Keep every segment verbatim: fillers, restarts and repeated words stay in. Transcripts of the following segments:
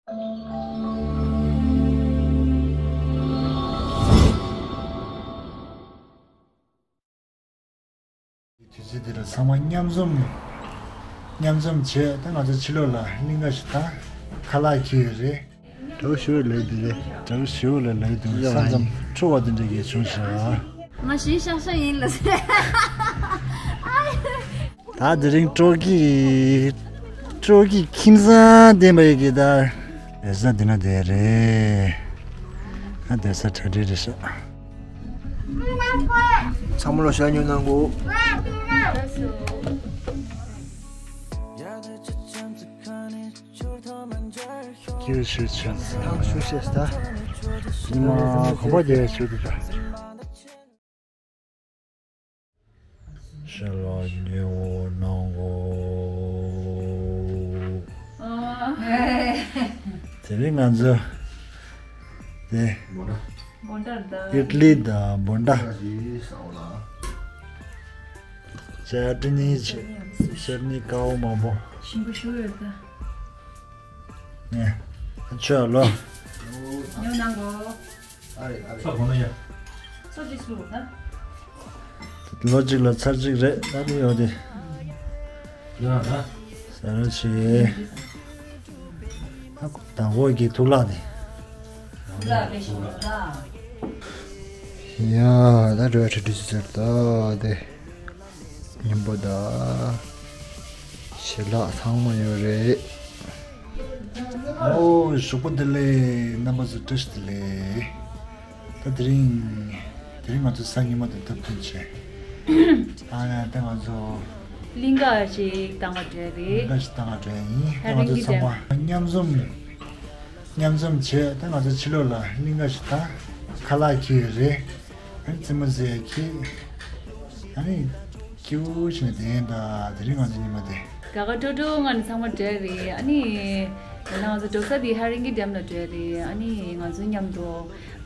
དུས་ཚོད་འདི་ལ་ཚང་མ་མཉམ་འཛོམས། མཉམ་འཛོམས་བྱས། ད་ང་ཚོ་ཕྱི་ལོགས་ལ་གླིང་ག་ཞིག་དང་ཁ་ལག་འཁྱེར་ཡོད་རེད། དྲོ་ཞུ་ལེ་འདི་རེད། དྲོ་ཞུ་ལེ་ལེ་འདུག་ཡོད་ས་མཚམས་འཁྲུག་པ་འདི་འདྲ་གས་བྱུང་ཤག་ང་ཞིག་ཤག་ཤག་ཡིན་ལ། ད་དེ་རིང་སྤྲོ་སྐྱིད། སྤྲོ་སྐྱིད་ཁྱིམ་ཚང་ལྡན་པ་ཡི་གེ་ད། བསྡད་ས་འདི་ན་བསྡད་རེད། ཨ་བསྡད་ས་གྲ་སྒྲིག་རེད་ཤག་ཚང་མ་ལོ་ཤ་ཉོ་གནང་གོ། ཀྱི་ཞུ་ཆེན་ས། ཐང་ཞུ་ཤེས་ད། ཉི་མ་གོམ་པ་རྒྱལ་ཞུ་དུ་ད། ཤ་ལ་ཉེ་བོ་གནང་གོ། དེ་རིང་ང་ཚོ་དེ་བོན་ད་ད་ཨིཊ་ལི་དང་བོན་ད་ཅ་ཊི་ནི་བྱས། ཤ་ནི་ཀའོ་མང་པོ་ཞིམ་པོ་ཞུ་ཡོད་ད། ནས་ཆོས་ལོ། ཉོ་གནང་གོ། ཚ་གོ་ན་ཡ། ཚོ་ཅི་སུ་ན། ལོ་གཅིག་ལ་ཚར་གཅིག་རེད་ད་ལོ་ཡོད་དེ། ཡ་ད། ཟ་ར་ཆེ། ཨ་ཁུ་དང་པོ་གི་ཐུག་ལག་དེ། ཐུག་ལག་ལས་ཞིག་ད། ཡ་ད་རོ་ཁྲི་ཁྲི་ཟེར་ད་དེ། སྙིང་པོ་དང་ཞལ་ལག་ཚང་མ་ཡོད་རེད། ཨོ་ཞོགས་པ་བདེ་ལེགས། རྣམ་པ་ཚོ་བཀྲ་ཤིས་བདེ་ལེགས། ད་དེ་རིང་། དེ་རིང་ང་ཚོ་གཟའ་ཉི་མ་དང་སྟབས་བསྟུན་བྱས། ཨ་ནི་ད་ང་ཚོ་གླིང་ག་ཞིག་བཏང་བ་འདྲ་རེད། གླིང་ག་ཞིག་བཏང་བ་འདྲ་ཡིན། ད་ང་ཚོ་ཚང་མ་མཉམ་འཛོམས། མཉམ་འཛོམས་བྱས། ད་ང་ཚོ་ཕྱི་ལོགས་ལ་གླིང་ག་ཞིག་དང་ཁ་ལག་འཁྱེར་ཡོད་རེད། ཨ་ནི་རྩེད་མོ་རྩེ་ཡ་འཁྱེར། ཨ་ནི་སྐྱིད་པོ་བྱས་ནས་བསྡད་ཡིན་ད། དེ་རིང་ང་ཚོ་ཉི་མ་དེ། དགའ་དགའ་སྤྲོ་སྤྲོ་ང་ནི་ཚང་མ་འདྲ་རེད། ཨ་ནི་ང་ཚོ་འགྲོ་ས་དེ་ཧ་རིང་གི་ཌེམ་ལ་འདྲ་རེད། ཨ་ནི་ང་ཚོ་མཉམ་དུ་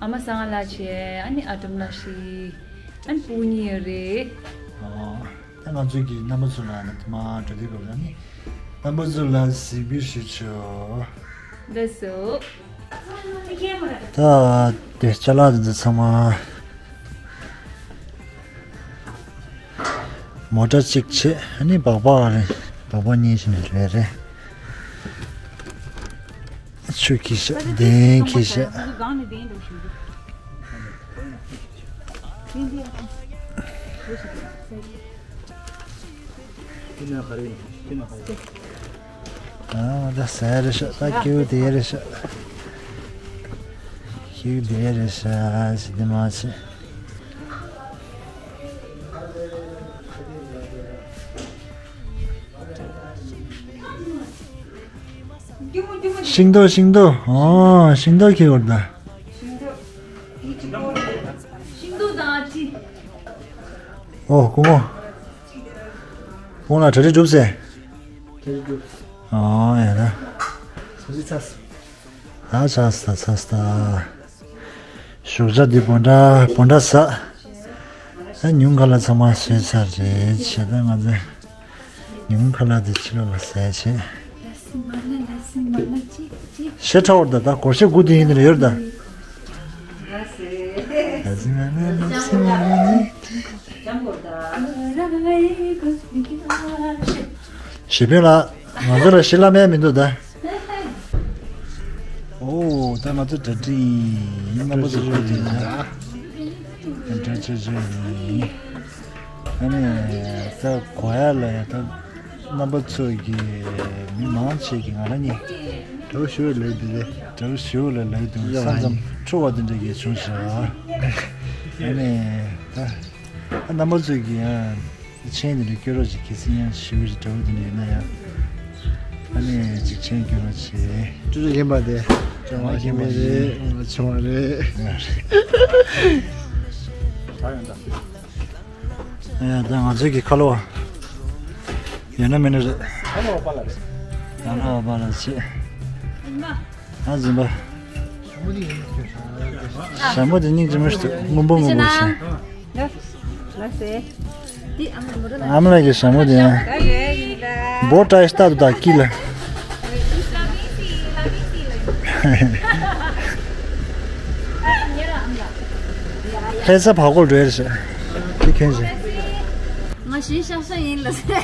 ཨ་མ་སང་ལགས་བྱས། ཨ་ནི་ཨ་དོམ་ལགས་ཤིག་ཨ་ནི་སྤུན་གཉིས་ཡོད་རེད། ཨ། ད་ང་ཚོའི་གི་རྣམ་པ་ཚོ་ལ་ནི་དེ་མ་འགྲོ་དུས་སྐབས་ལ་ནི་རྣམ་པ་ཚོ་ལ་གཟིགས་འབུལ་ཞུ་ཆོག་ལགས་སོ། ད་དེ་ཅ་ལག་དེ་ཚོ་ཚང་མ་མོ་ཊ་གཅིག་བྱས། ཨ་ནི་སྦག་སྦག་རེད། སྦག་སྦག་གཉིས་བྱས་ནས་རེད་རེད། ཆུ་འཁྱེར་ཤག་གདན་འཁྱེར་ཤག་ཨ་ད་ཟ་ཡ་རེད་ཤག་ད་སྐྱིད་པོ་བསྡད་ཡ་རེད་ཤག་སྐྱིད་པོ་བསྡད་ཡ་རེད་ཤག་ཟེར་དེ་མ་བྱེད། ཤིང་ཏོག་ཤིང་ཏོག་ཨོ་ཤིང་ཏོག་ཁྱེར་བར་ད། ཤིང་ཏོག་དང་ཨ་ཅི། ཨོ་སྐུ་ངོ། སྤུན་ལ་གྲ་སྒྲིག་གྲུབ་ཟེར། གྲ་སྒྲིག་གྲུབ། ཨོ་ཡ་ད། གྲ་སྒྲིག་ཚར་སོང་། ད་ཚར་སོང་ད་ཚར་སོང་ད། ཞོགས་ཇ་འདི་བོན་ད་བོན་ད་ཟ། ཨ་ཉུང་ཁ་ལ་ཚང་མ་བཟས་ཚར་རེད་བྱས། ད་ང་ཚོ་ཉུང་ཁ་ལ་དེ་ཕྱི་ལོགས་ལ་ཟས་བྱས། ཤེས་ཁྲ་བོར་ད་ད་སྒོར་གཞས་དགུ་དེ་ཡིན་ནི་ཡོད་ད། གཞས་དཔོན་ལགས་ང་ཚོ་ལ་ཤེས་ལ་མེད་མི་འདུག་ད། ཨོ་ད་ང་ཚོ་གྲ་སྒྲིག་ཡིན། རྣམ་པ་ཚོ་གྲ་སྒྲིག་ཡིན། གྲ་སྒྲིག་ཡིན། ཨ་ནི་ད་གོ་ཡ་ལ་ཡ་ད་རྣམ་པ་ཚོ་གི་མི་མང་ཆེ་གི་ང་རང་གཉིས་དྲོ་ཞུ་ལེ་འདི་ལེ་དྲོ་ཞུ་ལེ་ལེ་དུ་ཡ་ས་མཚམས་འཁྲུག་པ་འདི་འདྲ་གི་བྱུང་ཤག་ཨ་ནི་ད་རྣམ་པ་ཚོ་གི་ཡང་། མཆན་དེ་འདྲ་སྐྱོར་རོགས་བྱེད། གལ་སྲིད་ཡང་ཞུ་བ་ཞིག་འདྲ་བོ་དེ་འདྲ་ཡོད་ན་ཡང་། ཨ་ནི་ཅིག་མཆན་སྐྱོར་རོགས་བྱེད། ཅུ་ཅུ་ཡིན་པ་དེ། ཅང་མ་ཤེས་མ་རེད། ང་ཆུང་བ་རེད། ད་ཡང་ད། ཨ་ཡ་ད་ང་ཚོའི་གི་ཁ་ལོ། ཡོད་ན་མེད་ན་རེད། ཁ་ལོ་བ་པ་ལ་རེད། ད་ལྷ་བ་པ་ལ་བྱེད། ཨ་འཛིན་པ། ཞྭ་མོ་དེ་སྙིང་རྗེ་མོ་ཞིག་འདུག་སྔོན་པོ་སྔོན་པོ་ཞིག་ཨ་མ་ལགས་ཀྱི་ཞྭ་མོ་དེ་ཡང་། འབོ་ཏྲ་ཡི་ལྟ་དུ་དག་ཀི་ལ། ལྷ་ས་བར་སྐོར་འགྲོ་ཡ་རེད་ཟེར། དེ་ཁྱོད་ཟེར། ང་ཞིང་ཤག་ཤག་ཡིན་ལ་ཟེར།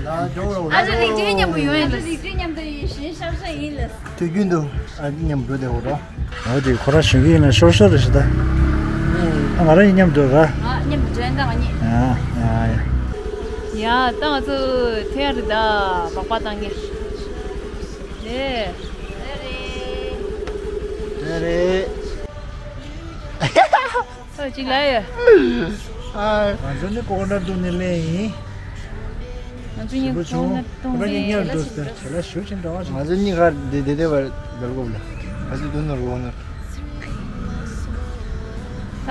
ཨ་ཅག་ལིག་ཅན་མཉམ་པོ་ཡོང་ཡིན་ལ། ཨ་ཅག་ལིག་ཅན་མཉམ་དུ་ཡིན་ཞིང་ཤག་ཤག་ཡིན་ལ། དུས་རྒྱུན་དུ་ཨ་ཅག་མཉམ་འགྲོ་བསྡད་ཡོད་ར། འོ་དེ་ཁོ་རང་གཞོན་སྐྱེས་ཡིན་ན་ཤོར་ཤོར་རེད་ཟེར་ད། ཨ་ང་རང་ཡིན་མཉམ་འགྲོ་ར། ཨ་མཉམ་དུ་འགྲོ་ཡིན་ད་ང་གཉིས། ཡ་ཡ་ཡ། ཡ་ད་ང་ཚོ་ཐོན་ཡ་རེད་ད། སྦག་སྦག་བཏང་ངེ། རེད། རེད་རེད། ཨ་ཅིག་ལ་ཡ། ཨ། ང་ཚོ་ནི་ཀོ་ཀོ་ནཊ་བཏུང་ནས་སླེབས་ཡིན། ང་ཚོ་གཉིས་ཞིམ་པོ་བྱུང་། ཀོ་ཀོ་ནཊ་བཏུང་ཁོ་རང་གཉིས་ནས་མཉམ་དུ་ཡ་ལ་ཞིག་དེ་ལ་ཞུ་ཆེན་འདྲ་བ་ཞིག་ང་ཚོ་གཉིས་ཀ་དེ་དེ་དེ་བར་སྦེལ་ཀོབ་ལ། ང་ཚོ་དུ་ནོར་གོ་ནོར།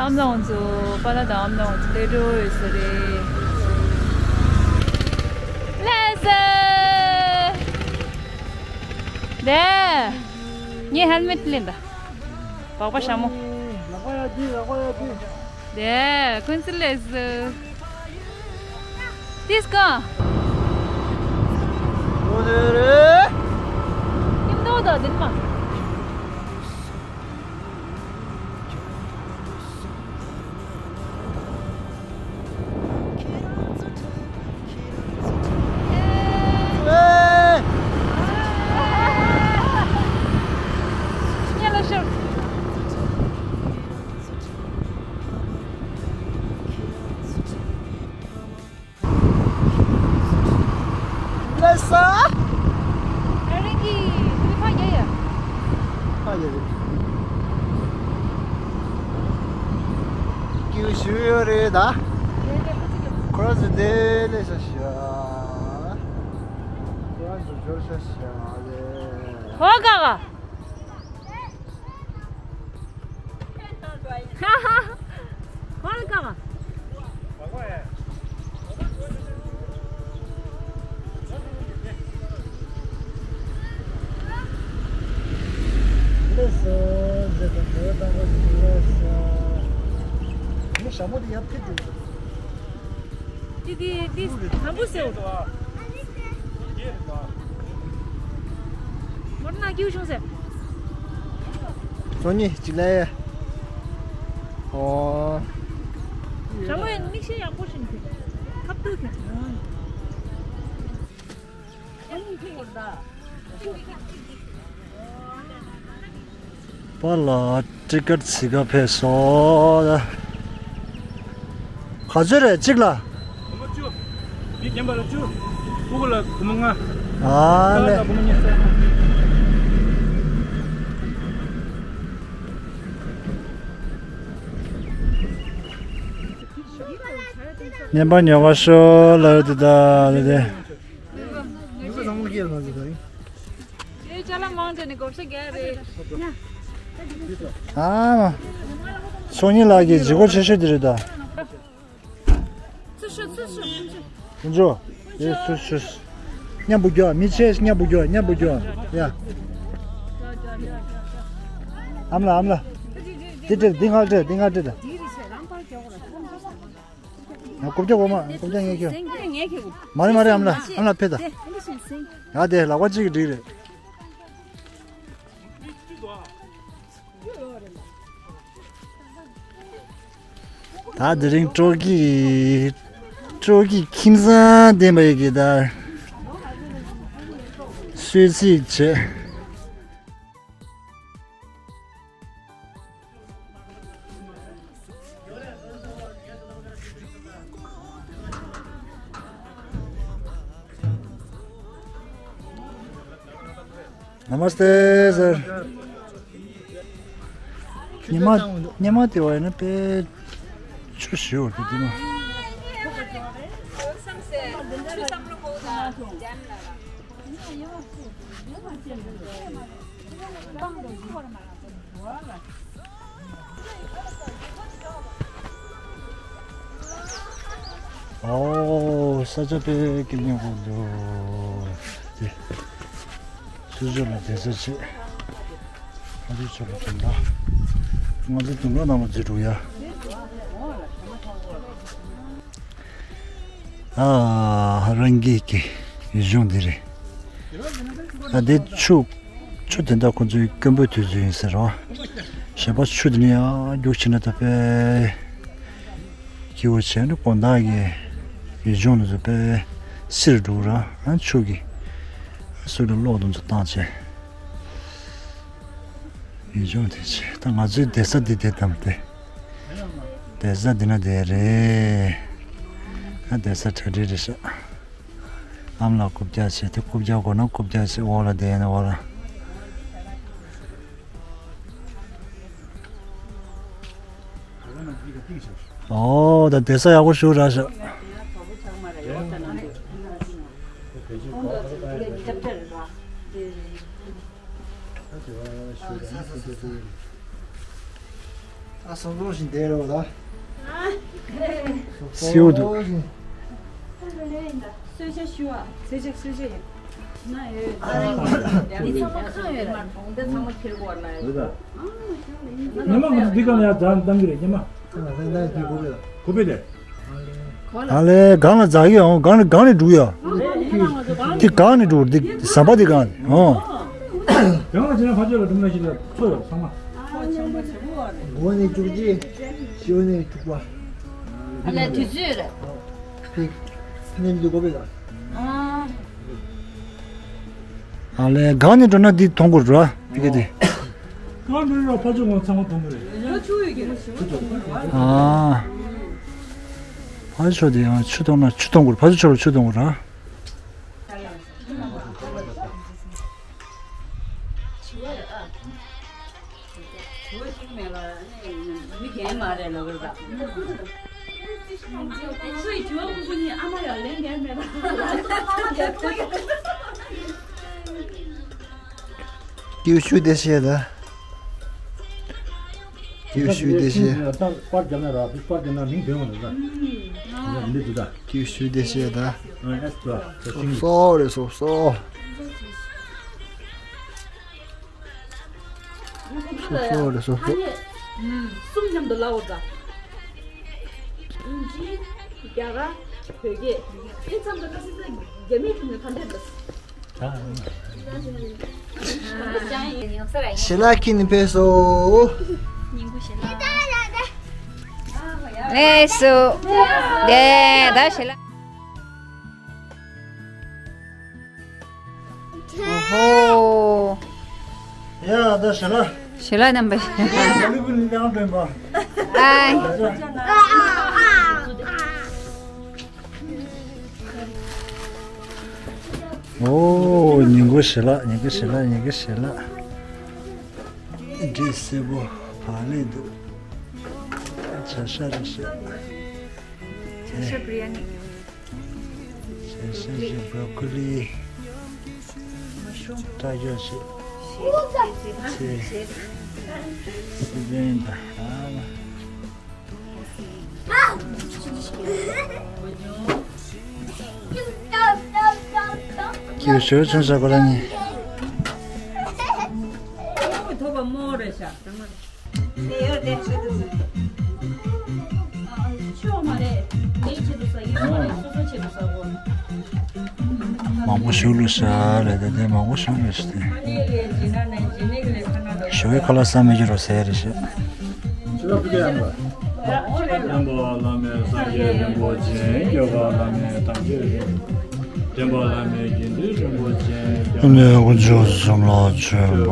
ཨམ་ལགས་ཚོ་པཱ་ལགས་དང་ཨམ་ལགས་ཚོ་སླེབས་འགྲོ་ཡོད་ས་རེད། ལགས་སོ། དེ། ངས་ཧེལ་མེཊ་ལེན་ད། སྦག་སྦག་ཞྭ་མོ། ལག་པ་ཡག་གི་ལག་པ་ཡག་གི་དེ་ཁོང་ཚོ་ལས་སུ། ཏིས་ཀ་ཨོ་དེ་རེད། ཉིམ་དོ་དོ་དིན་མ། ལགས་སོ། ཨ་རིང་གི་དུས་ཕ་རྒྱ་ཡ། ཕ་རྒྱ་རེད། ཀྱུ་ཞུ་ཡོད་རེད་ད། ཁོ་རང་ཚོ་དེ་ལས་ཤ་ཤ། ཁོ་རང་ཚོ་འབྱོར་ཤ་ཤ་རེད། ཧོ་ག་ག་ཧ་ཧ། ཧ་ཧ། ལགས་སོ། ཟེར་དང་བོད་དང་བོད་ཀྱི་ལགས་སོ། ངས་ཞྭ་མོ་དེ་ཡར་ཕུད་འདུག་ཏི་ཏི་ཏི་དམ་པོ་སེའོ། མོར་ན་སྐྱིད་བྱུང་ཟེར། སོ་ཉི་གཅིག་ལས། ཨོ། ཞྭ་མོ་ཡང་མིག་ཤེལ་ཡག་པོ་བྱིན་ཏེ། ཁབ་ཏུ་ཐེ། པཱ་ལགས་ཊི་ཀཊ་བྱེད་ག་ཕེབས་སོང་། ག་ཚོད་རེད་གཅིག་ལ། སྒོར་མོ་བཅུ། མི་རྒན་པ་ལ་བཅུ། སྤུ་གུ་ལ་སྒོར་མོ་ལྔ། ཨ་ལེ། ལ་སྒོར་མོ་ཉི་ཤུ། ཉན་པ་ཉོ་བ་ཤོ་ལ་དེ་ད་དེ་དེ། ཨ་མ། སོ་ཉི་ལགས་ཀྱི་ལྗིད་ཁོག་ཆེ་ཤོས་དེ་རེད་ད། ཚུར་ཤོག་ཚུར་ཤོག་ཚུར་ཤོག་ཚུར་ཤོག་མཉམ་པོ་རྒྱོགས། མི་ཆེ་མཉམ་པོ་རྒྱོགས། མཉམ་པོ་རྒྱོགས་ཡ། ཨམ་ལ་ཨམ་ལ། འདི་འདྲ་འདི་ང་འདྲ་འདི་ང་འདྲ། ང་རྐུབ་བཀྱག་འོ་མ་རྐུབ་བཀྱག་ངས་ཁྱེར། མ་རེད་མ་རེད། ཨམ་ལ་ཨམ་ལ་ཕེབས་དང་། ཡ་དེ་ལག་པ་གཅིག་གིས་འགྲིག་རེད། ད་དེ་རིང་སྤྲོ་སྐྱིད་སྤྲོ་སྐྱིད་ཁྱིམ་ཚང་ལྡན་པ་ཡི་གེ་ད་གསོལ་ཚིགས་བྱས། Namaste sir. ཉི་མ་ཉི་མ་དེ་བ་ཡིན་ན་དཔེ་ཆུ་ཞེ་བ་དེ་དེ་ན། ཨོ། ས་ཆ་དཔེ་སྐྱིད་པོ་འདུག་དེ་སུ་ཞོག་ལ་དེ་ས་ཆེ། ང་ཚོའི་ཕྱོགས་ལ་དུང་དཀར། ང་ཚོའི་དུང་དཀར་ནང་ལ་འཛུལ་འགྲོ་ཡ། ཨ། རང་རྒྱལ་གྱི་ཡུལ་ལྗོངས་འདི་རེད། ད་འདི་ཆུ། ཆུ་དེ་འདྲ་ཁོ་ཚོའི་སྐམ་པོའི་དུས་ཚོད་ཡིན་ཟེར་རོ། གཞན་པ་ཆུ་དེ་ནས་ཡང་རྒྱུག་ཕྱིན་ན་ད་དཔེ་སྐྱིད་པོ་བྱས་ནས་དགོང་དག་གི་ཡུལ་ལྗོངས་དེ་ཚོ་དཔེ་བསིལ་འདུག་ར། ཨ་ཆུ་གི་སུ་ལ་གློག་དེ་ཚོ་བཏང་བྱས། ཡུལ་ལྗོངས་དེ་ཆེ། ད་ང་ཚོའི་བསྡད་ས་འདི་བསྡད་དམ་སྟེ། བསྡད་ས་འདི་ན་བསྡད་རེད། ཨ་བསྡད་ས་གྲ་སྒྲིག་རེད་ཤག་ཨ་མ་ལགས་རྐུབ་བཀྱག་བྱས་ཏེ། རྐུབ་བཀྱག་དགོས་ན་རྐུབ་བཀྱག་བྱས། འོག་ལ་བསྡད་ན་འོག་ལ། ཨོ་ད་བསྡད་ས་ཡག་པོ་ཞིག་རག་ཤག་ཨ་སོ་སོ་བཞིན་བསྡད་རོགས་ལ། སེའུ་འདུག་གསོལ་ཇ་ཞུ་བ། གསོལ་ཇ་གསོལ་ཇ་ཡིན། ན་ཡོད། འདི་ཚང་མ་གང་ཡོད་ལ། གྲོང་སྡེ་ཚང་མ་ཁྱེར་དགོས་ལ། ཉི་མ་ང་ཚོ་འདི་ག་ལ་ཡར་འཛར་བཏང་གི་རེད། ཉི་མ། ད་ང་ཚོ་འདི་གོ་བས་ལ། གོ་བས་ལ། ཨ་ལས་སྒང་ལ་འཛག་གི་ཡོང་། སྒང་ནས་སྒང་ནས་འགྲོ་ཡ། དེ་སྒང་ནས་འགྲོ། དེ་ཟམ་པ་དེ་སྒང་ནས་ཨོ། སྒང་ལ་བྱས་ན་ཕ་ཆོས་ལ་འགྲོ་ན་ཞིག་ལ་ཚོ་ཡོད་ཚང་མ། འགོ་ནས་བཅུ་གཅིག་ཞོ་ནས་དྲུག་པ། ཨ་ལས་དུས་ཚོད་རེད། ཕེག་ཕ་ནས་འདུག་གོ་བས་ལ། ཨ། ཨ་ལས་སྒང་ནས་འགྲོ་ན་འདི་མཐོང་གི་རེད་ར། དེ་ག་དེ། གང་འགྲོ་ར་ཕ་ཆོས་ངོ་ཚང་མ་མཐོང་གི་རེད། ཨ། ཕ་ཆོས་དེ་ཡང་ཆུ་མཐོང་ན་ཆུ་མཐོང་གི་རེད། ཕ་ཆོས་ཆུ་ལ་ཆུ་མཐོང་གི་རེད། བུ་ཞིག་མེད་ལ་མི་རྒན་མ་རེད་ལབ་རེད་པ། སུའི་བྱིས་པ་ཕྲུ་གུ་གཉིས་ཨ་མ་ཡང་ལན་རྒན་མེད་ལ། ཀྱིའུ་ཤུ་དེ་ཤེས་ད། ཀྱིའུ་ཤུ་དེ་ཤེས། པར་རྒྱབ་ན་ར། པར་རྒྱབ་ན་མིང་འདོན་འོང་ལ། འདི་འདུག་ད། ཀྱིའུ་ཤུ་དེ་ཤེས་ད། སོ་སོ་རེད་སོ་སོ། སོ་སོ་རེད་སོ་སོ། ཐ་སྙད་གསུམ་མཉམ་དུ་ལབ་འོ་ད། དབྱིན་ཇི། རྒྱ་གར། བོད་སྐད། དེ་མཚམས་དུ་ཁ་སང་ད་རྒྱ་མིའི་ཐོག་ནས་ག་འདྲ་འདུག་ཞལ་ལག་ཁྱེར་ནས་ཕེབས་སོ། ལགས་སོ། ལགས་ད་ཞལ་ལག་ཨོ་ཧོ། ཡ་ད་ཞལ་ལག་ཞལ་ལག་རྣམ་པ། ཞལ་ལག་ཀུན་ལ་ཡང་སྟོན་པ། ཨའི། ཨོ་ཉིན་གུང་ཞལ་ལག་ཉིན་གུང་ཞལ་ལག་ཉིན་གུང་ཞལ་ལག་འབྲས་སེར་པོ་བག་ལེབ་འདུག་བྱ་ཤ་རེད་ཤག་བྱ་ཤ་བི་རི་ཡ་ནི། བྱ་ཤ་ཞིག་བྷྲོ་ཀོ་ལི། མ་ཤུ་རུམ། སྐྲ་ཡོ་ཞིག་ཚེ། སི་པན་དང་ཨ་མ། ཀྱི་ཞོ་ཆུང་ས་གོ་ར་ཉི། ཐོབ་པ་མོ་རེད་ཤག་དེ་ཡོད་དེ་ཆེད་དུ་ཆོག་མ་རེད། དེའི་ཆེད་དུ་ཟ་ཡོད་མ་རེད། སོ་སོ་ཆེད་དུ་ཟ་དགོས། མང་པོ་ཞུ་ལུ་ཤ་རེད་དེ་དེ་མང་པོ་ཞུ་ལུ་ཤ་དེ། ཞུ་བའི་ཁ་ལ་ས་མི་འགྱུར་རོ་ཟེར་རེ་ཤ། ཆོས་ཀྱི་དབྱངས་པ། སྟོན་པ་བླ་མེད་སངས་རྒྱས་རིན་པོ་ཆེ། སྐྱོབ་པ་བླ་མེད་དམ་ཆོས་རིན། འདྲེན་པ་བླ་མེད་དགེ་འདུན་རིན་པོ་ཆེ། བླ་མེད་དཀོན་མཆོག་གསུམ་ལ་མཆོད་པ།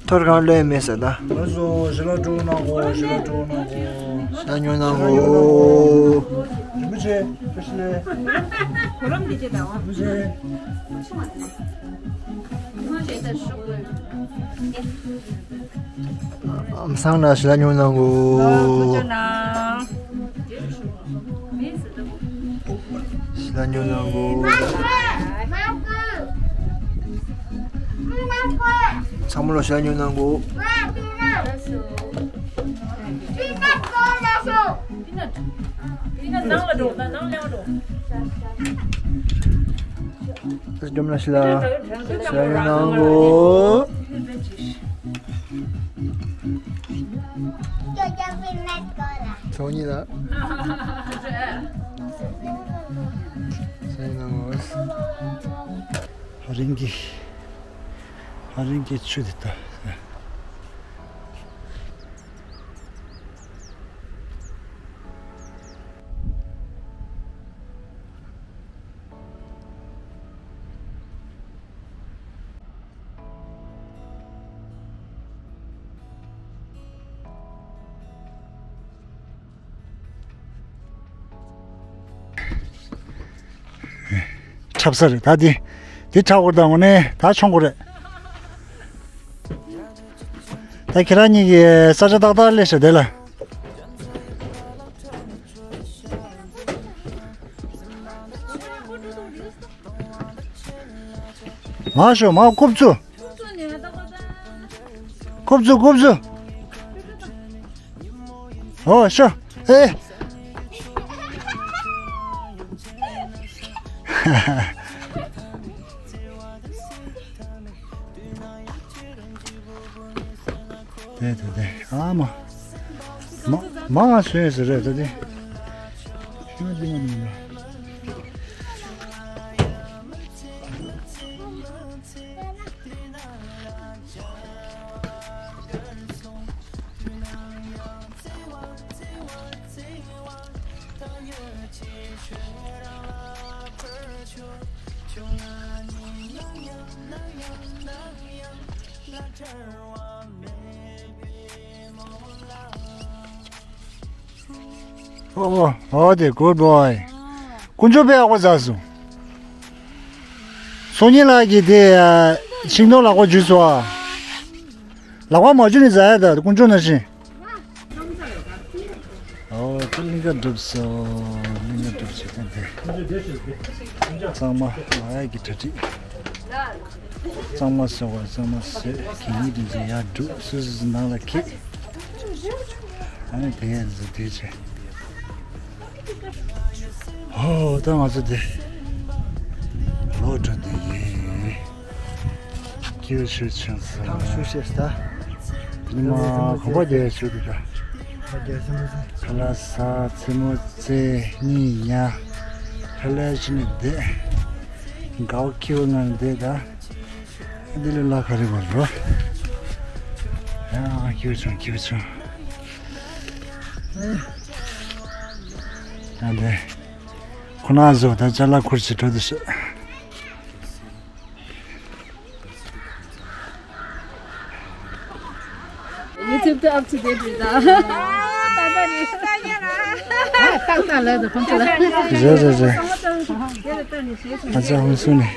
ཐོར་གང་ལོས་མེད་ཟེར་ད། ལགས་སོ། ཞལ་ལག་སྤྲོ་གནང་གོ་ཞལ་ལག་སྤྲོ་གནང་གོ་ཞལ་ལག་ཉོ་གནང་གོ་རིན་པོ་ཆེ། བཀྲ་ཤིས་བདེ་ལེགས། གོ་རམ་འདི་ཅེ་དང་བ། རིན་པོ་ཆེ། ཨམ་སང་ན་ཞལ་ལག་ཉོ་གནང་གོ་ཞལ་ལག་ཉོ་གནང་གོ་ཚང་མ་ལ་ཞལ་ལག་ཉོ་གནང་གོ་ཨ་ཇོམ་ན་ཞལ་ལག་ཞལ་ལག་ཉོ་གནང་གོ་ཚོགས་གཉིས་ལ། ཧ་རིང་གི། ཧ་རིང་གི་ཆུ་དེ་ལྟ། འཁྲབ་ས་རེད་ད་འདི། འདི་འཁྲབ་དགོས་ད་དངོས་གནས་ད་མཆོང་དགོས་རེད། ད་ཁྱེད་རང་གཉིས་ཀྱིས་ས་ཆ་ཏག་ཏག་སླེབས་ཤག་དེ་ལ། མ་ཤོ་མ་རྐུབ་ཚུ། རྐུབ་ཚུ་རྐུབ་ཚུ། ཨོ་ཤོ། ཨེ། དེ་དེ་དེ་ཨ་མ། མ་མ་ང་སོན་ཟེར་རེད་ད་དེ། ཤི་མ་དེ་མ་ནི་མ། ཨོ་ཨོ་ཨོ་དེ་good boy། དཀོན་མཆོག་དཔེ་ཡག་པོ་ཟ་སོང་། སང་ཉིན་ལགས་ཀྱིས་དེ་ཤིང་སྡོང་ལག་པ་འཇུས་སོང་ཨ། ལག་པ་མ་འཇུས་ནས་ཟ་ཡ་ད་དཀོན་མཆོག་ནང་བཞིན། ཨོ་དེ་གླིང་ག་འགྲུབ་སོང་། གླིང་ག་འགྲུབ་སོང་དེ། གཙང་མ་ང་ཡ་གི་གྲ་སྒྲིག་གཙང་མ་བཟོ་བ་གཙང་མ་བཟོས། གད་སྙིགས་དེ་ཚོ་ཡར་སྒྲུག་སོ་སོ་སོ་ནང་ལ་འཁྱེར། ཨ་ནི་དེ་ཡ་ཚོ་དེ་བྱས། ཨོ་ད་ང་ཚོ་དེ་ལོག་འགྲོ་དེ་ཡིན། སྐྱིད་ཤོད་ཆང་ས། ཐང་ཤུ་ཤེས་ད། ཉི་མ་གོམ་པ་བརྒྱད་ཞུ་དེ་ད། ཁ་ལག་ཟ་མཚན་མོ་རྩེ་གཉིད་ཉལ། ཁ་ལག་ཕྱི་ནས་བསྡད། དགའ་བོ་སྐྱིད་པོ་ངང་བསྡད་ད། འདི་ལས་ལ་ག་རེ་བར་རོ། ཡང་ཁྱེར་བྱུང་ཁྱེར་བྱུང་། ཡང་འདི་ཁོ་ན་བཟོ་ད་ཅ་ལག་ཁུར་ཅིག་འགྲོ་དུ་ཤེས། YouTube དུ་up to date རེད་ད། ཏག་ཏག་རེད། ཏག་ཏག་ལ་དུ་ཁོང་ཚོ་ལ། རེད་རེད་རེད། ཨ་ཅག་ཧོན་སུ་ནས།